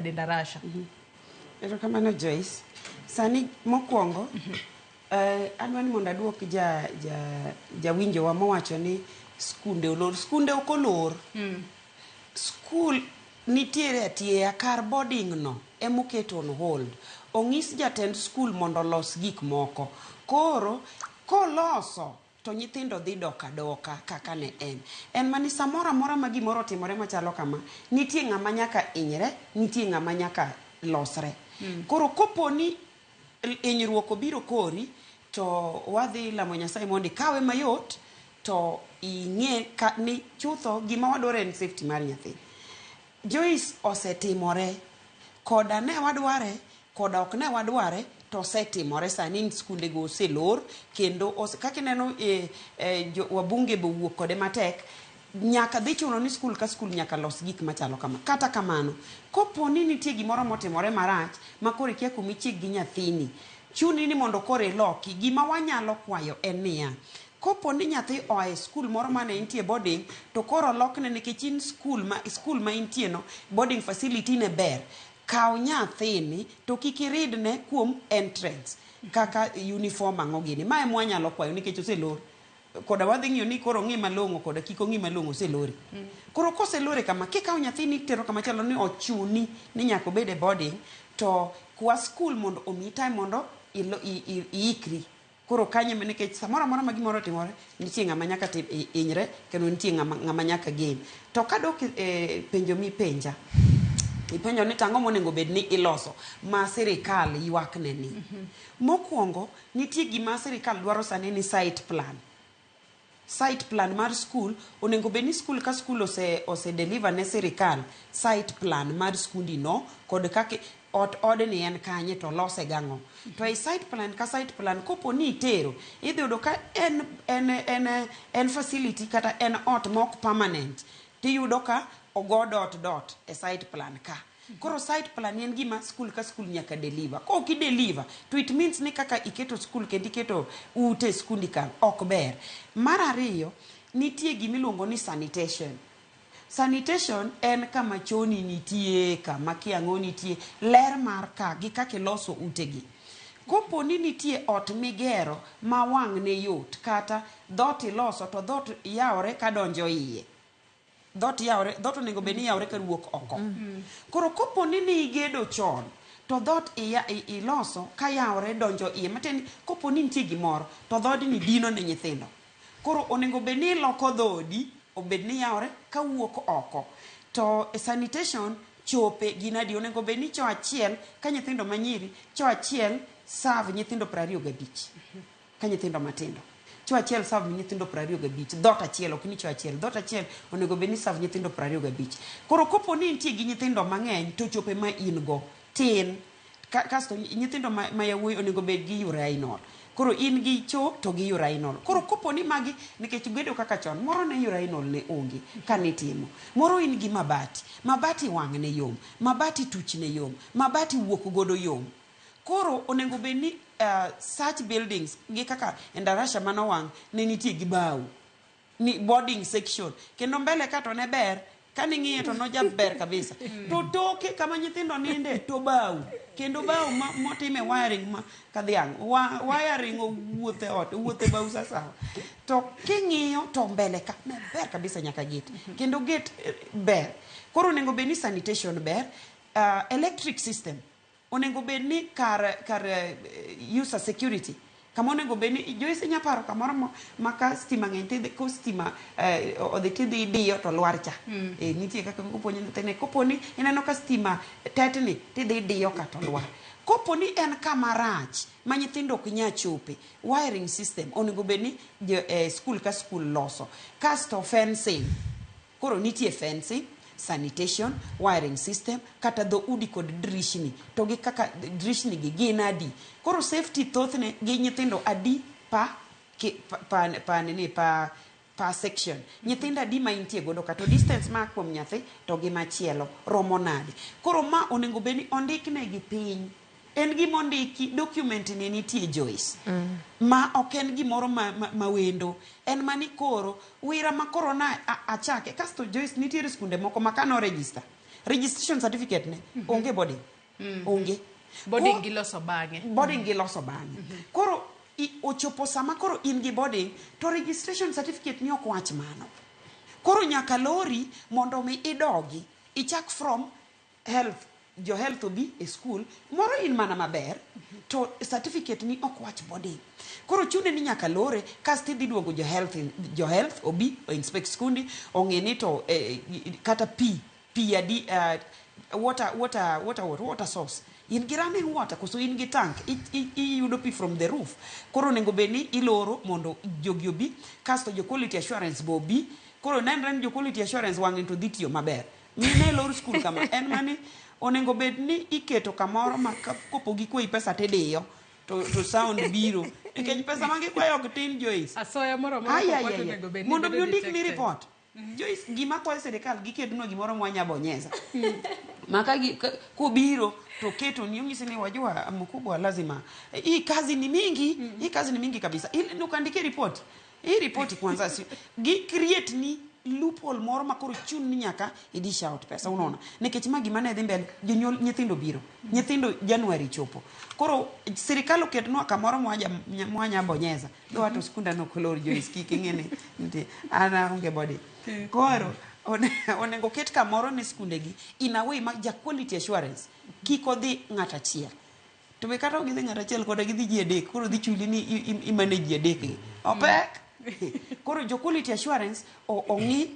Endarasha. Erokamano Joyce. Sani mokwongo adwa ni mondo aduok ja, ja, jawinjowa mowacho ni skunde olor. Skunde ok olor. Skul nitiere atieya kar boarding no emoket on hold. Ong'is jatend skul mondo olos gik moko. Koro koloso to nyithindo dhi dok adoka kaka ne en. En mani samoro amora ma gimoro otimore machalo kama, nitie ng'ama nyaka hinyre, nitie ng'ama nyaka losre. Koro koponi hinyruok obiro kori, to wadhi lamo Nyasaye mondo ikawe mayot, to ing'e ka, ni chutho gima wadwaro en safety mar nyathi. Joyce osetimore, koda ne wadware, koda ok ne wadware, to osetimore sani skunde go oselor kendo ose, kaka ineno jo, wabunge be owuok kode matek nyaka dhi chuno ni skul ka skul nyaka los gik machalo kama. Kata kamano, kopo ni nitie gimoro motimore marach ma koro ikia kuma ichik gi nyathini, chuni ni mondo koro iloki. Gima wanyalo kwayo en niya, kopo ni nyathi oa e skul moro mane entie boarding to koro olokne nikech in skul ma intie no boarding facility ne ber, kaw nyathini to kik iridne kuom entrance kaka uniform ang'o gini. Ma ema wanyalo kwayo nikech oselor. Koda wadhi ng'iyo ni koro ong'i malong'o koda kik ong'i malong'o oselore. Koro koselore kama, kikawo nyathini itero kama chielo ni ochuni ni nyaka obed e boarding, to kwa skul mondo omiyi time mondo iikri. Koro kanyo ema nikech samoro amora ma gimoro otimore, nitie ng'ama nyaka hinyre kendo nitie ng'ama nyaka gain. To kadok e penjo mipenja, ipenjo ni tang'o monego bed ni iloso ma sirikal ywak ne ni. Mokwongo, nitie gima sirikal dwaro sani ni site plan. Site plan mar skul, onego bed ni skul ka skul ose deliver ne sirikal site plan mar skundi no kod kaka ot odni en kanye to lose gang'o. To ei site plan ka site plan kopo ni itero, idhi yudo ka en facility kata en ot mok permanent, tiyudo ka ogo dot dot e site plan ka. Koro site plan en gima skul ka skul nyaka deliver. Kok i deliver, to it means ni kaka iketo skul kendo iketo ute e skundi ka ok ber. Mar ariyo, nitie gimiluongo ni sanitation. Sanitation en kama choni nitie, kama kiang'o nitie, ler mar ka gi kaka iloso utegi. Kopo ni nitie ot migero ma wang' ne yot kata dhoot iloso to dhoot yawore kadonjo iye. Dhoot yawore, dhoot onego bed ni yawore kawuok oko. Koro kopo ni nigedo chon, to dhoot iloso ka yawore donjo iye. Matiende ni kopo ni nitie gimoro, to dhoodni dino ne nyithindo. Koro onego bed ni iloko dhoodi, obed ni yawore kawuok oko. To sanitation chope gin adi? Onego bed ni choo achiel ka nyithindo manyiri, choo achiel serve nyithindo 25. Ka nyithindo matindo. Choo achiel serve nyithindo 25. Dhoot achiel, ok ni choo achiel. Dhoot achiel onego bed ni serve nyithindo 25. Koro kopo ni intie gi nyithindo mang'eny to chope ma in go tin. Kasto nyithindo ma yawuoyi onego bed gi urinal. Koro in gi choo to gi urinal. Koro kopo ni magi, nikech gedo kaka chon, moro ne urinal ne onge kanitimo. Moro in gi mabati. Mabati wang' ne yom. Mabati tuch ne yom. Mabati wuok godo yom. Koro onego bed ni such buildings gi kaka Endarasha manowang' ne nitie gi bao. Ni boarding section. Kendo mbele ka to ne ber, kane ing'iye to nojaber kabisa. To toke kama nyithindo ninde to bao. Kendo bao motime wiring ma kadhiang'. Wiring owuothe ot, owuothe bao sasawa. To king'iyo to mbele ka ne ber kabisa nyaka gate. Kendo gate ber. Koro onego bed ni sanitation ber. Electric system. Onego bed ni kar user security kama onego bed ni Joyce inya paro kamoro ma ka stima ng'eny tidhi ko stima odhi tidhi idiyo to lwar cha. Nitie kaka kopo ni kopo ni ineno ka stima tetni tidhi idiyo ka to lwar. Kopo ni en kama rach ma nyithindo ok nya chope, wiring system onego bed ni skul ka skul loso. Kasto fencing. Koro nitie fencing, sanitation, wiring system, kata dho udi kod drishni. To gi kaka drishni gi gin adi. Koro safety thothne gi nyithindo adi pa, ki, pa, pa, pa, nini, pa, pa section. Nyithindo adi ma intie godo ka to distance ma kuom nyathi to gi machielo romo nade. Koro ma onego bed ni ondiknegi piny. En gima ondiki, document ni nitie Joyce. Ma ok en gimoro ma wendo. En mani koro, wira ma koro na achake. Kasto Joyce nitiere skunde moko ma kano register. Registration certificate ne onge boarding, onge. Boarding giloso bang'e. Boarding giloso bang'e. Koro ochopo sama koro in gi boarding to registration certificate ni ok wach mano. Koro nyaka lori mondo mi idogi ichak from health, jo health obi e school moro in mana maber to certificate ni ok wach boarding. Koro chune ni nyaka lore kasto idhi duogo jo health, jo health obi o inspect skundi ong'e ni to kata pi pi adi, water source, in gi running water koso in gi tank, iyudo pi from the roof. Koro onego bed ni iloro mondo jogi obi, kasto jo quality assurance bo obi. Koro nenre ni jo quality assurance wang'e to dhi tiyo maber. Mine lor skul kama en mani onego bed ni iketo kamoro ma kopo gikwayi pesa tidiyo to sound biro, nikech pesa ma gikwayo ok tin, Joyce. Asoya moro amora Ai, ai, kokwa ai, to ai. Onego bed ni Mondo mi bedo ondikni detected. report. Joyce, gima kwayo sirikal giketnwa gimoro mwanyabonyeza ma ka kobiro to keto ni onyisi ni wajua mkubwa, lazima hii kazi ni mingi, hii kazi ni mingi kabisa. Ili ukandike report, hii ripoti kwanza si gi create ni loophole moro ma koro chun ni nyaka idish out pesa. Unaona, nikech ma gima ne dhi mbele, jonyuol, nyithindo biro, nyithindo January chopo. Koro sirikal oketnwa kamoro mwanya bonyeza dho to skunda no kolor. Joyce, kik ing'e ni nitie an aonge body. Koro onego ket kamoro ne skundegi in a way ma ja quality assurance kik odhi ng'at achiel, to be kata ok gidhi ng'at achiel koda gidhi ji adek, koro dhi chuli ni i manage ji adek gi opek. Koro jo quality assurance ong'i.